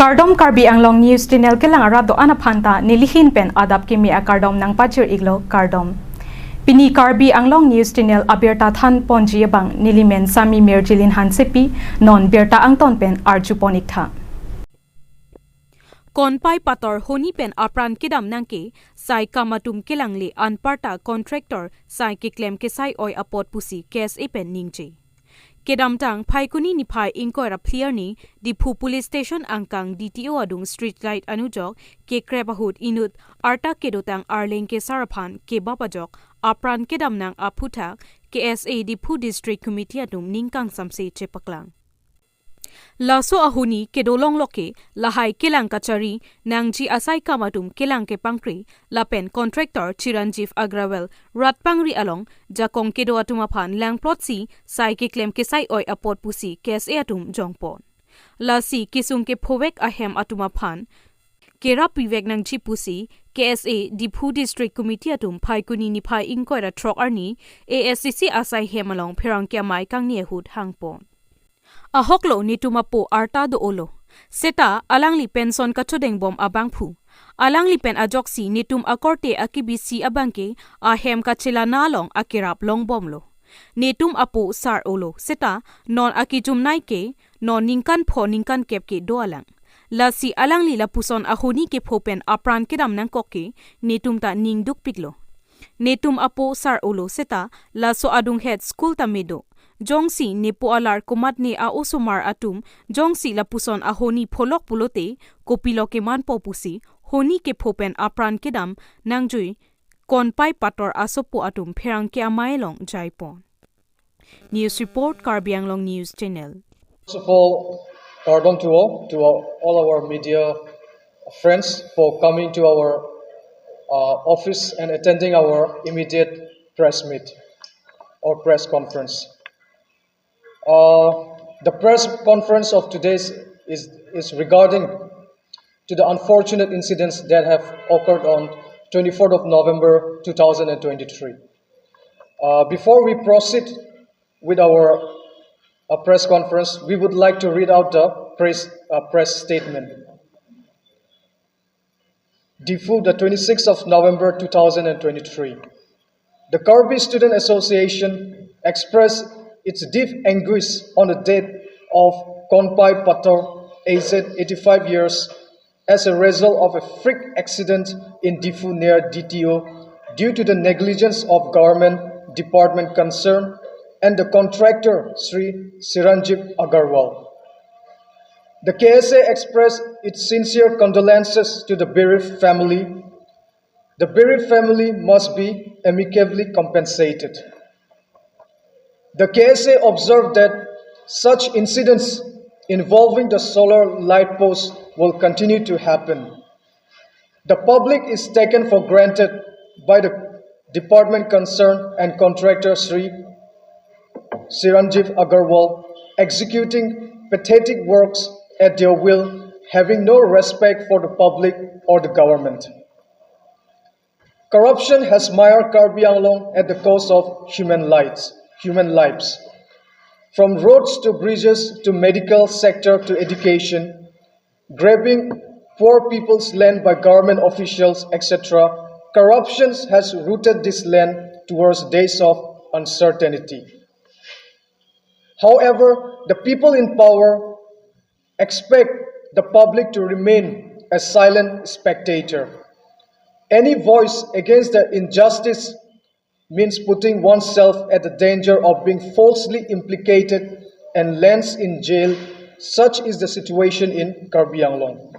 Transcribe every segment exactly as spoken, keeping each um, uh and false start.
Kardom, Karbi Anglong News Channel kelang arat do-an aphanta nelihin pen adap kimi akardom nangpajir-iklo, kardom. Pini Karbi Anglong News Channel abirta thanponji abang nelimen Sami Mirjilin Hansepi, non birta angton pen arjupon-iktha. Konpai Pator honi pen apran kedam nangke sai kam atum kelangle anparta contractor sai keklem kesai oi apot pusi K S A pen ningje. Kedamtang Phaikuni niphai ingkoi ra phli arni Diphu Police Station angkang D T O adung street light anujok kekrep ahut inut arta kedotang Arleng Kesar aphan kebap ajok apran kedam nang aphuthak K S A Diphu District Committee atum ning kangsamse chepaklang. Laso ahoni kedo longlo ke lahai kelang kachari nangji asai kam atum kelang kepangkri lapen contractor Chiranjeev Agrawal rat pangri along jakong kedo atum aphan langplotsi sai keklem kesai oi apot pusi K S A atum jongpon. Lasi kesung kephovek ahem atum aphan kerap pivek nangji pusi K S A Diphu District Committee atum Phaikuni niphai ingkoi ra throk arni A S D C asai hem along pherangke amei kangni ahut hangpon. Ahoklo netum apo arta do-olo. Seta alangli pension kachodengbom abangphu. Alangli pen ajoksi netum akorte akibisi abangke ahem kachelana along akerap longbomlo. Netum apo sar-olo. Seta non akijumnei ke non ningkan pho ningkan kep ke do alang. Lasi alangli lapuson ahoni kepho pen apran kedam nangkok ke netum ta ning dukpiklo. Netum apo sar-olo seta laso adunghet school ta medo. Jongsi nepo alar komatne a-osomar atum jongsi lapuson ahoni pholok pulote kopilo kemanpo pusi honi kepho pen apran kedam nangjui Konpai Pator asopo atum pherangke amei along jaipon. News report, Karbi Anglong News Channel. First of all, kardom to all, to all, all our media friends for coming to our uh, office and attending our immediate press meet or press conference. Uh, the press conference of today is, is regarding to the unfortunate incidents that have occurred on twenty-fourth of November two thousand twenty-three. Uh, before we proceed with our uh, press conference, we would like to read out the press, uh, press statement. Diphu, the twenty-sixth of November two thousand twenty-three. The Karbi Student Association expressed its deep anguish on the death of Konpai Pator, aged eighty-five years, as a result of a freak accident in Diphu near D T O due to the negligence of government department concerned and the contractor Sri Chiranjeev Agarwal. The K S A expressed its sincere condolences to the bereaved family. The bereaved family must be amicably compensated. The K S A observed that such incidents involving the solar light post will continue to happen. The public is taken for granted by the department concerned and contractor Sri Chiranjeev Agarwal executing pathetic works at their will, having no respect for the public or the government. Corruption has mired Karbi Anglong at the cost of human lives, human lives. From roads to bridges to medical sector to education, grabbing poor people's land by government officials, et cetera, corruption has rooted this land towards days of uncertainty. However, the people in power expect the public to remain a silent spectator. Any voice against the injustice means putting oneself at the danger of being falsely implicated and lands in jail. Such is the situation in Karbi Anglong.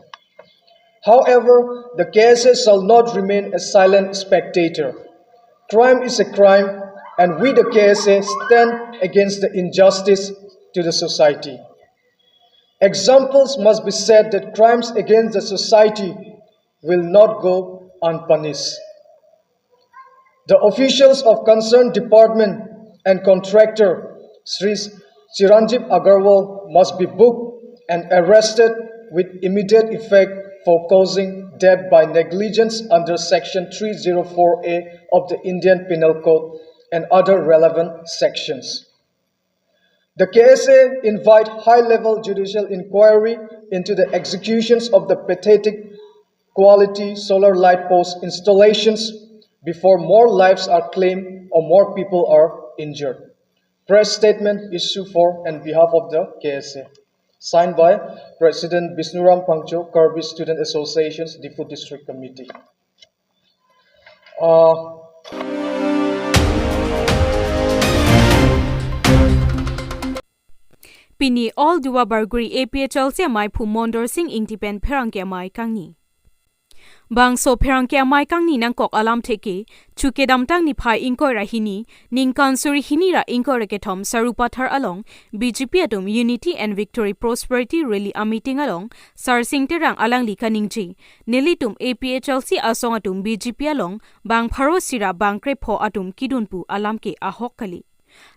However, the K S A shall not remain a silent spectator. Crime is a crime, and we, the K S A, stand against the injustice to the society. Examples must be set that crimes against the society will not go unpunished. The officials of concerned department and contractor Sri Chiranjeev Agarwal must be booked and arrested with immediate effect for causing death by negligence under Section three zero four A of the Indian Penal Code and other relevant sections. The K S A invite high-level judicial inquiry into the executions of the pathetic quality solar light post installations before more lives are claimed or more people are injured. Press statement issued for and behalf of the K S A. Signed by President Bisnuram Phangcho, Karbi Student Association's Diphu District Committee. Uh, Pini All Duar Bagori A P H L C amaiphu Mondor Sing Ingti pen pherangke amei kangni. Bangso pherangke amei kangni nangkok alamthe ke, chu kedamtang niphai ingkoi ra hini, ningkan suri hini ra ingkoi ra kethom Sarupathar along B J P atum Unity and Victory Prosperity Rally a meeting along Sarsing Terang alangli kaningje, nelitum A P H L C asong atum B J P along bang pharo isi ra bang krepho atum kedun pu alam ke ahok kali.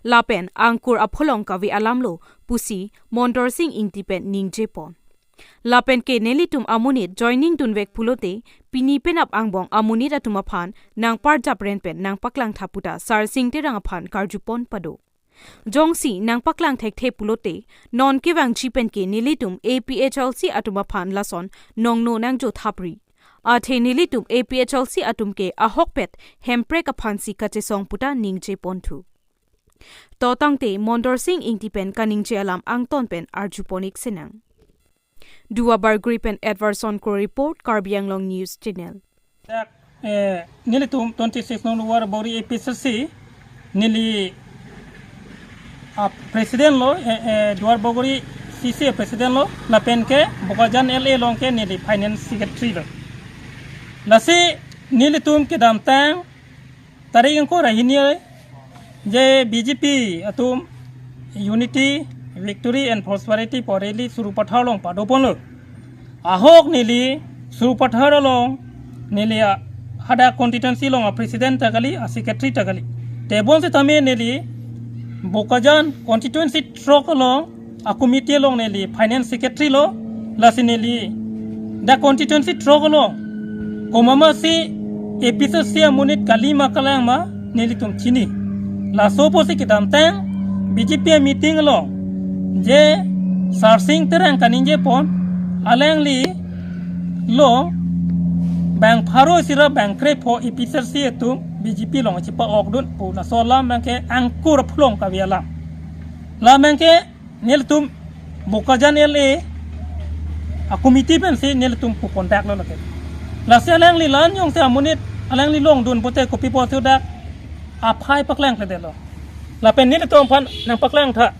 Lapen angkur apholong kave alamlo pusi Mondor Sing Ingti pen ningjepon. Lapen ke nelitum amonit joining dunvek pulote pini penap angbong amonit atum aphan nangparjapren pen nangpaklangtha puta Sarsing Terang aphan karjupon pado. Jongsi nangpaklang thekthe pulote non kevangji pen ke nelitum A P H L C atum aphan lason nongno nangjo thapri. Athe nelitum A P H L C atum ke ahokpet Hemprek aphansi kachesong puta ningjeponthu. To tangte Mondor Sing Ingti pen kaningje alam angton pen arjupon-ik sinang. Duar Bagori pen Edwardson Kro report, Karbi Anglong News Channel. Dak, eh, nelitum twenty six nong Duar Bagori A P C C, neli a president lo, eh, eh, Duar Bagori C C president lo, lapen ke Bokajan L A along ke neli finance secretary lo. Lasi nelitum kedamtang tarik ingkoi ra hini je B J P atum Unity, Victory and Prosperity pu rally Sarupathar along padoponlo. Ahok neli Sarupathar along neli a hadak constituency along a president ta kali, a secretary ta kali. Tebon sitame neli Bokajan constituency throk along a committee along neli finance secretary lo, lasi neli dak constituency throk along komatmasi A P C C amonit kali ma kalang ma nelitum chini. Laso apotsi kedamtang B J P meeting along je Sarsing Terang kaningjepon, alanglilo bang pharo isi ra bang krepho A P C C atum B J P along chepa-okdun pu laso alam abangke angkur apholong kave alam. La abangke nelitum Bokajan L A a committee pensi nelitum pu contact lo lake. Lasi alangli la-an jongsi amonit alangli longdun pote kopi pusi dak aphai paklangkledetlo. Lapen nelitum aphan nangpaklangtha,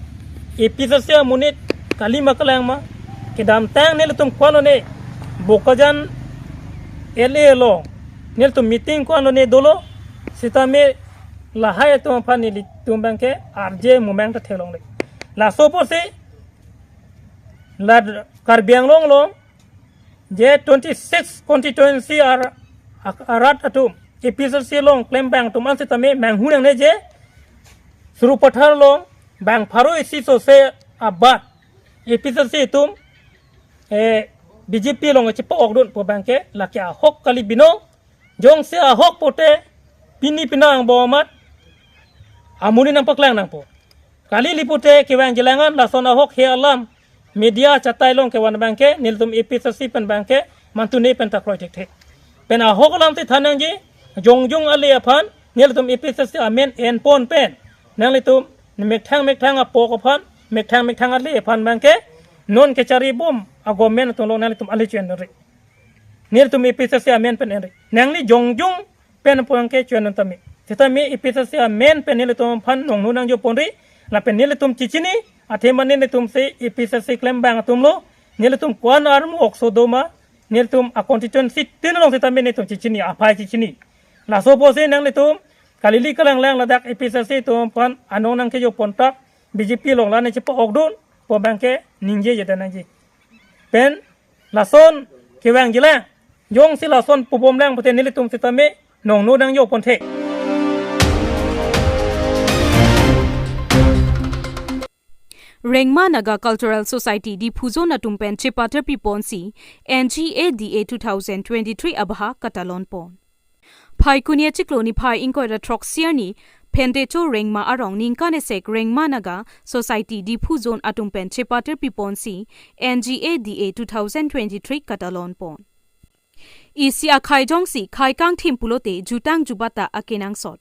A P C C amonit kali ma kalang ma, kedamtang nelitum ko-an lone Bokajan L A along nelitum meeting ko-an lone dolo, sitame lahai atum aphan nelitum abangke arje mumang ta theklongle. Laso apotsi la Karbi Anglong along je twenty six constituency ar arat atum A P C C along klembang atum an sitame manghu nangne je Sarupathar along bang pharo isi sose abat A P C C atum, eh, B J P along chepa-okdun pu abangke lake ahok kali binong. Jongsi ahok pote pini penang angbong amat amonit nangpaklang nangpo. Kalili pote kevangjilang an lason ahok he alam media chatai along kevan abangke nelitum A P C C pen abangke mantune pen ta kroi thekthe. Pen ahok alamsi than nangji, jongjong ale aphan nelitum A P C C amen enpon pen nanglitum mekthang mekthang apok aphan, mekthang mekthang ale aphan abangke non kecharibom a government atum along nanglitum ale chu-endunri. Nelitum A P C C amen pen enri. Nangli jongjong pen pu abangke chu-endun tame. Sitame A P C C amen pen nelitum aphan nongno nangjoponri. Lapen nelitum chechini, athema nelitum si A P C C klembang atumlo, nelitum ko-an armu okso do ma, nelitum a constituency tin along sitame nelitum chechini, aphai chechini. Laso apotsi nanglitum kalili kalanglang ladak A P C C atum aphan anong nangkejopontak, B J P along la-an chepa-okdun pu abangke ningjejedet nangji. Pen lason kevangjilang, jongsi lason pubomlang pote nelitum sitame nongno nangjoponthe. Rengma Naga Cultural Society Diphu Zone atum pen chepatharpiponsi N G A D A two thousand twenty-three abahak katalonpon. Phaikuni achiklo niphai ingkoi ra throksi arni Phentecho Rengma arong ningkan esek Rengma Naga Society Diphu Zone atum pen chepatir piponsi N G A D A two thousand twenty-three katalon pon. Isi akhai jongsi khai kangthim pulote jutang jubata akenangsot.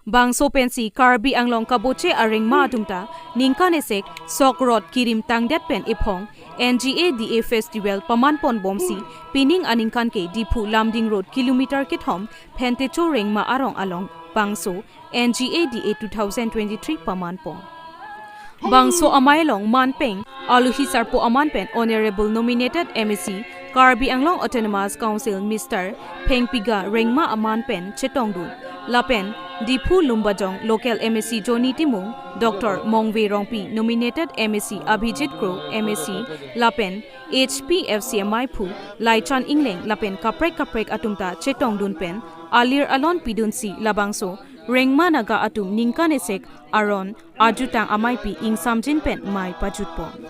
Bangso pensi Karbi Anglong kaboche arengma atum ta ningkan esek sok rot kirim tangdet pen ephong N G A D A Festival paman pon bomsi pining aningkan ke Diphu Lumding Road kilometer kethom Phentecho Rengma arong along bangso N G A D A two thousand twenty-three paman pon. Bangso amei along man peng aluhi sarpo aman pen Honorable Nominated M A C Karbi Anglong Autonomous Council Mister Phengpiga Rengma aman pen chetongdun. Lapen Diphu Lumbajong Local M A C Johnny Timung, Doctor Mongve Rongpi Nominated M A C Abhijit Kro M A C lapen H P F C amei aphu Laichan Engleng lapen kaprek kaprek atum ta chetongdun pen alir alon pidunsi labangso Rengma Naga atum ningkan esek aron ajutang ameipi ingsamjin pen mei pajutpon.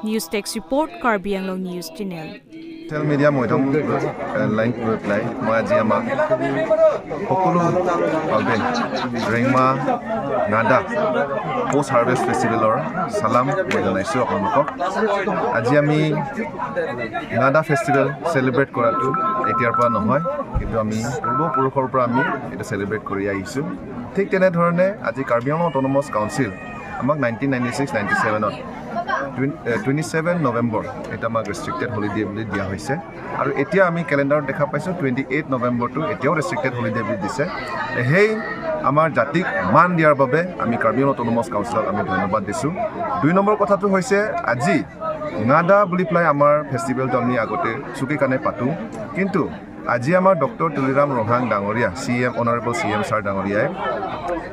News Desk Report, Karbi Anglong News Channel. Social media মাধ্যম লাইন কৰি পেলাই মই আজি আমাক সকলো বাবে ৰেংমা নাডা post harvest ফেষ্টিভেলৰ চালাম মই জনাইছোঁ আপোনালোকক। আজি আমি নাডা ফেষ্টিভেল চেলিব্ৰেট কৰাটো এতিয়াৰ পৰা নহয়, কিন্তু আমি পূৰ্বপুৰুষৰ পৰা আমি এইটো চেলিব্ৰেট কৰি আহিছোঁ। ঠিক তেনেধৰণে আজি কাৰ্বি আংলং অট'নমাছ কাউন্সিল আমাক নাইনটিন নাইনটি ছিক্স নাইনটি ছেভেনত টুৱেণ্টি ছেভেন নৱেম্বৰ এইটো আমাক ৰেষ্ট্ৰিক্টেড হলিডে বুলি দিয়া হৈছে। আৰু এতিয়া আমি কেলেণ্ডাৰত দেখা পাইছোঁ টুৱেণ্টি এইট নৱেম্বৰটো এতিয়াও ৰেষ্ট্ৰিক্টেড হলিডে বুলি দিছে। সেই আমাৰ জাতিক মান দিয়াৰ বাবে আমি কাৰ্বি আংলং অট'নমাছ কাউন্সিলক আমি ধন্যবাদ দিছোঁ। দুই নম্বৰ কথাটো হৈছে আজি নাডা বুলি পেলাই আমাৰ ফেষ্টিভেলটো আমি আগতে চুকে কাণে পাতোঁ, কিন্তু আজি আমাৰ ডক্টৰ তুলিৰাম ৰংহাং ডাঙৰীয়া, C M, honourable C M sir ডাঙৰীয়াই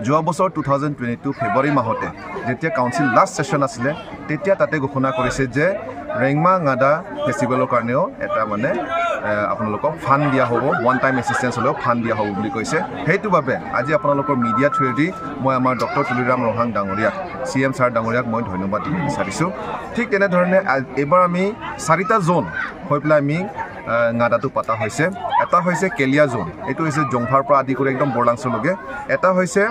যোৱা বছৰ two thousand twenty two February মাহতে যেতিয়া কাউন্সিল লাষ্ট ছেছন আছিলে, তেতিয়া তাতে ঘোষণা কৰিছে যে ৰেংমা নাডা ফেষ্টিভেলৰ কাৰণেও এটা মানে, এ, আপোনালোকক ফাণ্ড দিয়া হ'ব, ওৱান টাইম এছিষ্টেঞ্চ হ'লেও ফাণ্ড দিয়া হ'ব বুলি কৈছে। সেইটো বাবে আজি আপোনালোকৰ মিডিয়া থ্ৰুৱেদি মই আমাৰ ডক্টৰ তুলিৰাম ৰংহাং ডাঙৰীয়াক, চি এম ছাৰ ডাঙৰীয়াক মই ধন্যবাদ দিব বিচাৰিছোঁ। ঠিক তেনেধৰণে আ-, এইবাৰ আমি চাৰিটা জ'ন হৈ পেলাই আমি, আ, নাডাটো পতা হৈছে। এটা হৈছে কেলিয়া জ'ন, এইটো হৈছে জংফাৰ পৰা আদি কৰি একদম বৰলাংচলৈকে। এটা হৈছে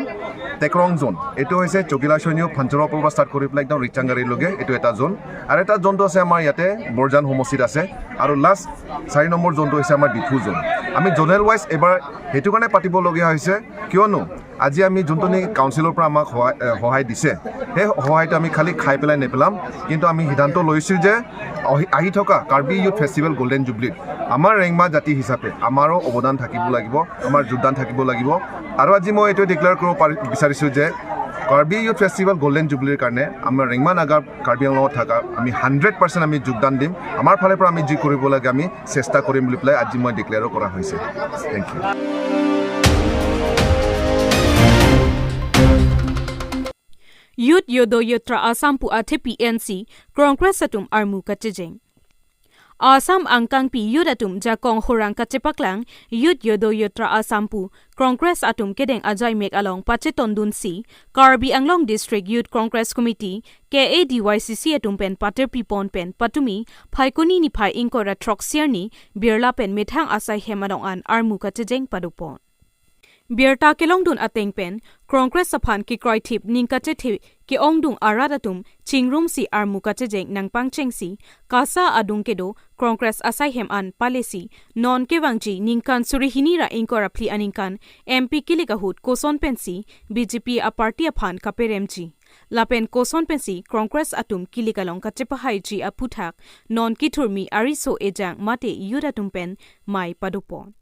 টেকৰং জ'ন, এইটো হৈছে চকিলা চৈনিও ফাঞ্চৰৰ পৰা ষ্টাৰ্ট কৰি পেলাই একদম ৰিচাংগাৰীলৈকে, এইটো এটা জ'ন। আৰু এটা জ'নটো আছে আমাৰ ইয়াতে বৰজান সমষ্টিত আছে। আৰু লাষ্ট চাৰি নম্বৰ জ'নটো হৈছে আমাৰ ডিফু জ'ন। আমি জ'নেল ৱাইজ এইবাৰ সেইটো কাৰণে পাতিবলগীয়া হৈছে, কিয়নো আজি আমি যোনটো নেকি কাউন্সিলৰ পৰা আমাক সহায়, এ, সহায় দিছে, সেই সহায়টো আমি খালি খাই পেলাই নেপেলাম, কিন্তু আমি সিদ্ধান্ত লৈছোঁ যে আহি, আহি থকা কাৰ্বি ইউথ ফেষ্টিভেল গল্ডেন জুবলিত আমাৰ ৰেংমা জাতি হিচাপে আমাৰো অৱদান থাকিব লাগিব, আমাৰ যোগদান থাকিব লাগিব। আৰু আজি মই এইটো ডিক্লেয়াৰ কৰিব পাৰি, বিচাৰিছোঁ যে কাৰ্বি ইউথ ফেষ্টিভেল গল্ডেন জুবলিৰ কাৰণে আমাৰ ৰেংমা নাগা কাৰ্বি আংলঙত থকা আমি হাণ্ড্ৰেড পাৰ্চেণ্ট আমি যোগদান দিম। আমাৰ ফালৰ পৰা আমি যি কৰিব লাগে আমি চেষ্টা কৰিম বুলি পেলাই আজি মই ডিক্লেয়াৰো কৰা হৈছে। Thank you. Youth Yodo Yotra Assam pu athepi ensi Congress atum armu kachejeng. Assam angkangpi youth atum jakong horang kachepaklang Youth Yodo Yotra Assam pu Congress atum kedeng ajaimek along pachetondunsi Karbi Anglong District Youth Congress Committee, K A D Y C C atum pen patir pipon pen patumi Phaikuni niphai ingkoi ra throksi arni birla pen methang asai hem along an armu kachejeng padopon. Birta kelongdun ateng pen Congress aphan kekroithip ning kachethe ke-ongdung arat atum chingrumsi armu kachejeng nangpangchengsi KASA adung kedo Congress asai hem an palesi non kevangji ningkan suri hini ra ingkoi ra phli aningkan M P kilik ahut koson pensi B J P aparty aphan kaperemji, lapen koson pensi Congress atum kilik along kachepahaiji aphuthak non kithurmi ariso ejang mate youth atum pen mei padopon.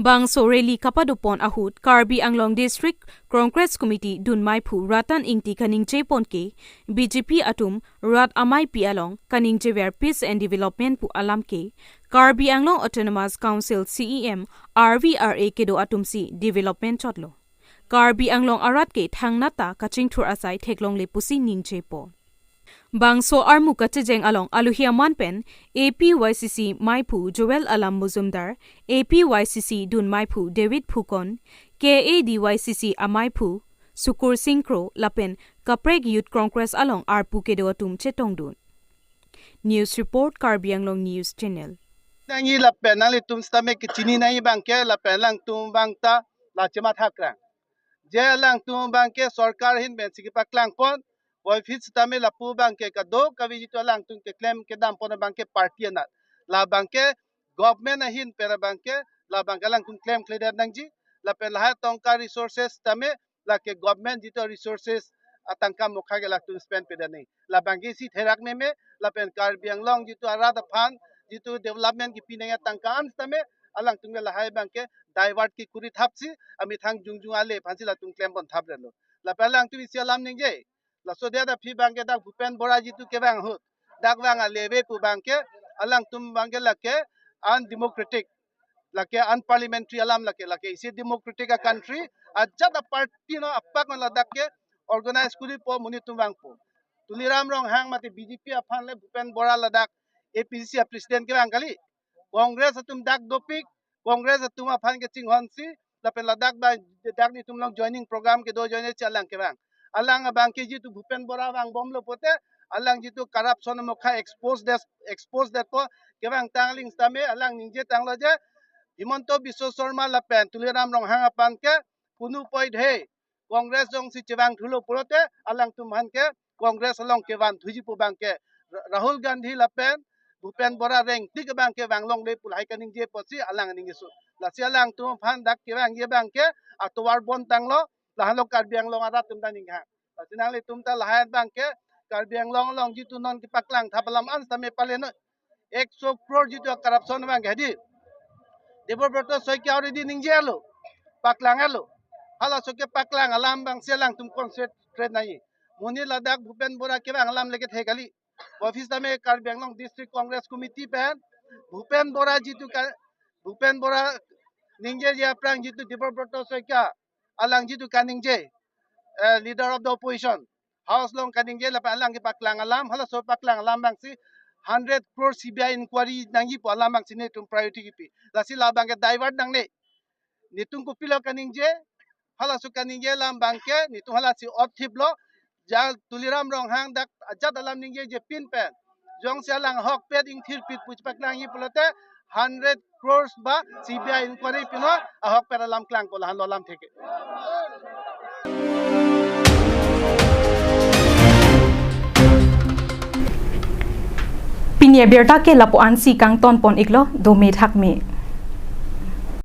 Bangso rally kapadopon ahut Karbi Anglong District Congress Committee dunmeiphu Ratan Ingti kaningjepon ke B J P atum rat ameipi along kaningjever peace and development pu alam ke Karbi Anglong Autonomous Council C E M R V R A kedo atumsi development chotlo. Karbi Anglong arat ke thangnat ta kachingthur asai theklongle pusi ningjepo. Bangso armu kachejeng along aluhi aman pen A P Y C C meiphu Joel Alam Muzumdar, A P Y C C dunmeiphu David Phukon, K A D Y C C ameiphu Sukur Singh Kro lapen kaprek Youth Congress along arpu kedo atum chetongdun. News report, Karbi Anglong News Channel. Nangji lapen nanglitum sitame kechini nangji abangke lapen alangtum abang ta la chematha krang. Je alangtum abangke sorkar ahin pensi kepaklang pon, boyfit sitame lapu abangke kadokave jitu alangtum keklem kedam pon abangke party anat. La abangke government ahin pen abangke, la abangke alangtum klemkledet nangji, lapen lahai tongka resources tame, lake government jitu resources atangka mokha ke latum spend pedet nangji. La abangke isi therak meme, lapen Karbi Anglong jitu arat aphan, jitu development kipi nangji atangka an sitame, alangtum ke lahai abangke divert kekuri thapsi, amethang jongjong ale aphansi latum klem pon thap relo. Lapen alangtum isi alam ningje. Laso dia aphi abangke dak Bhupen Bora jitu kevang ahut, dak vang ale ave pu abangke, alangtum abangke lake undemocratic, lake unparliamentary alam lake, lake isi democratic a country, ajat a party no apak no ladak ke organize kuri po monit atum vangpo. Tuliram Ronghang mate B J P aphan le Bhupen Bora ladak A P C C a president kevang kali. Congress atum dak dopik, Congress atum aphan kechinghonsi, lapen ladak ba dak nelitum along joining program kedo join si alang kevang. Alang abangke jitu Bhupen Bora vangbomlo pote, alang jitu corruption mokha expose det, expose detpo, kevang tangling sitame alang ningje tanglo je, Himanta Biswa Sarma lapen Tuliram Ronghang aphan ke punu poidhe, Congress jongsi chevang thulo pulote, alangtum aphan ke Congress along kevanthuji pu abangke, Ra-, Rahul Gandhi lapen Bhupen Bora rengtik abangke vanglongle pu lahai kaningje pusi alang ningjeso. Lasi alangtum aphan dak kevangji abangke atovar bon tanglo, lahenlo Karbi Anglong arat atum ta ninghang. Lasi nanglitum ta lahai abangke Karbi Anglong along jitu non kepaklang thap alam an sitame pale noi. Ekso crore jitu corruption abangke hadi, Debabrata Saikia already ningjelo, paklanglo. Halaso kepaklang alam abangsi alangtum concentrate nangji. Monit ladak Bhupen Bora kevang alam le kethe kali. Office tame Karbi Anglong District Congress Committee pen Bhupen Bora jitu ka, Bhupen Bora ningjeji aphrang jitu Debabrata Saikia alang jitu kaningje, eh, leader of the opposition, House along kaningje lapen alang kepaklang alam, halaso paklang alam abangsi hundred crore C B I inquiry nangji pu alam abangsi nelitum priority kipi. Lasi la abangke divert nangne. Nelitum kopilo kaningje, halaso kaningje alam abangke nelitum halasi otthiplo, ja Tuliram Ronghang dak ajat alam ningjeje pin pen, jongsi alang ahokpet ingthirpik pu chepaklangji pulote hundred crores ba C B I inquiry pino ahokpet alam klangpo, lahenlo alam theke. Pini abirta ke lapu-ansi kangton pon iklo, dome thakme.